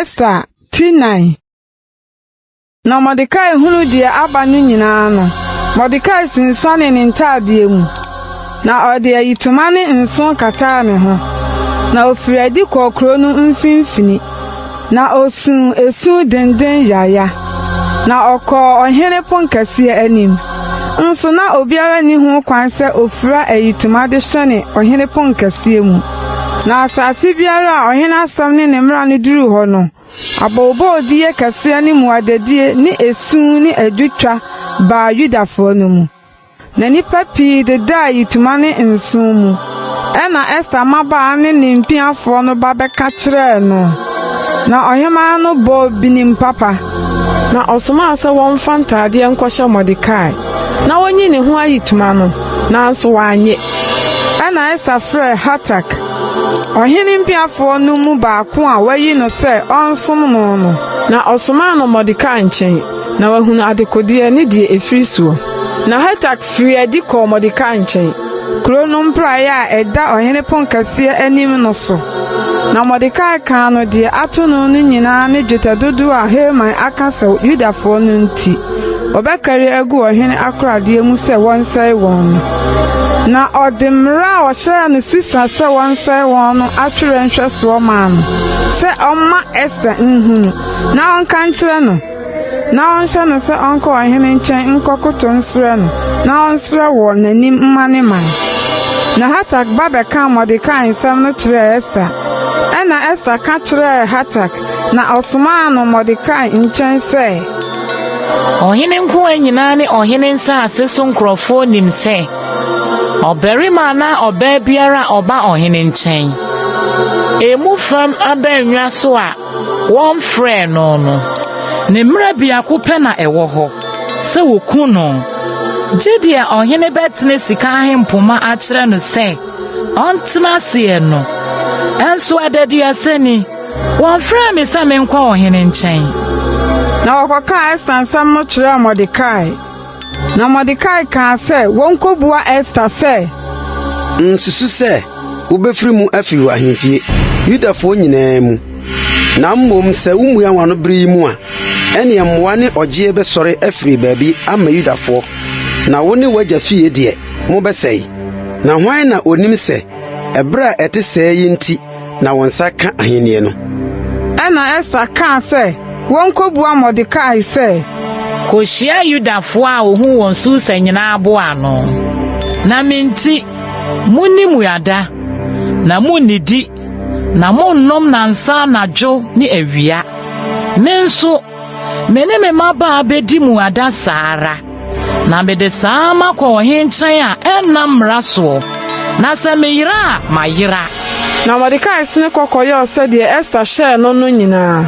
Ester ti 4. Na Mordekai hunuu deɛ aba no nyinaa no, Mordekai sunsuanee ne ntaadeɛ mu, na ɔde ayitoma ne nsõ kataa ne ho, na ofirii adi kɔɔ kurow no mfimfini, na osuu esu dennen yaya. Na ɔkɔɔ ɔhene ponkɛseɛ anim. Nso na obiara nni ho kwan sɛ ofura ayitoma de hyɛne ɔhene ponkɛseɛ mu. Na asase biara a ɔhene asɛm ne ne mmara no duruu hɔ no, Abooboodie kɛseɛ ne mmuadadie ne esu ne adwotwa baa Yudafoɔ no mu, na nnipa pii dedaa ayitoma ne nsõ mu. Ɛnna Ester mmabaa ne ne mpiafoɔ no ba bɛka kyerɛɛ no, na ɔhemmaa no bɔɔ binim papa. Na ɔsomaa sɛ wɔmfa ntadeɛ nkɔhyɛ Mordekai, na wonyi ne ho ayitoma no, nanso wannye. Ɛnna Ester frɛɛ Hatak, ɔhene mpiafoɔ no mu baako a wayi no sɛ ɔnsom no no, na ɔsomaa no Mordekai nkyɛn, na wahunu adekodeɛ ne deɛ ɛfiri soɔ. Na Hatak firii adi kɔɔ Mordekai nkyɛn, kuro no mpraeɛ a ɛda ɔhene ponkɛseɛ anim no so. Na Mordekai kaa no deɛ ato no no nyinaa ne dwetɛ dodoɔ a Haman aka sɛ Yudafoɔ no nti, wɔbɛkari agu ɔhene akoradeɛ mu sɛ wɔnsɛe wɔn no. Na ɔde mmara a ɔhyɛɛ no Susa sɛ wɔnsɛe wɔn no atwerɛ nhwɛsoɔ maa no, sɛ ɔmma Ester nhunu, na ɔnka nkyerɛ no, na ɔnhyɛ no sɛ ɔnkɔ ɔhene nkyɛn nkɔkoto nsrɛ no, na ɔnsrɛ wɔ n'anim mma ne man. Na Hatak ba bɛkaa Mordekai nsɛm no kyerɛɛ Ester. Ɛnna Ester ka kyerɛɛ Hatak, na ɔsomaa no Mordekai nkyɛn sɛ. Ɔhene nkoa nyinaa ne ɔhene nsase so nkurɔfoɔ nim sɛ ɔbarima anaa ɔbaa biara a ɔba ɔhene nkyɛn, emu fam abannwa so a wɔmfrɛɛ no no, ne mmara biako pɛ na ɛwɔ hɔ, sɛ woku no, gye deɛ ɔhene bɛtene sika ahempoma akyerɛ no sɛ ɔntena aseɛ no. Ɛnso adaduasa ni, wɔmfrɛɛ me sɛ menkɔ ɔhene nkyɛn. Na wɔkɔkaa Ester nsɛm no kyerɛɛ Mordekai. Na Mordekai kaa sɛ wonkobua Ester sɛ. Nsusu sɛ wobɛfiri mu afiri w'ahemfie, Yudafoɔ nyinaa mu. Na mmom sɛ womua w'ano bere yi mu a, ɛnneɛ mmoa ne ɔgyeɛ bɛsɔre afiri baabi ama Yudafoɔ, na wo ne w'agya fie deɛ, mobɛsɛe. Na hwan na onim sɛ ɛberɛ a ɛte sɛɛ yi nti na wo nsa ka ahenni no? Ɛnna Ester kaa sɛ wonkobua Mordekai sɛ. Kohyia Yudafoɔ a wɔhu wɔn Susa nyinaa boa ano, na me nti, munni mmuada, na munnidi, na monnom nnansa anadwo ne awia. Me nso, me ne me mmabaa bedi mmuada saa ara, na mede saa makɔ ɔhene nkyɛn a ɛnnam mmara soɔ, na sɛ meyera a, mayera. Na Mordekai sene kɔ kɔyɔɔ sɛdeɛ Ester hyɛɛ no no nyinaa.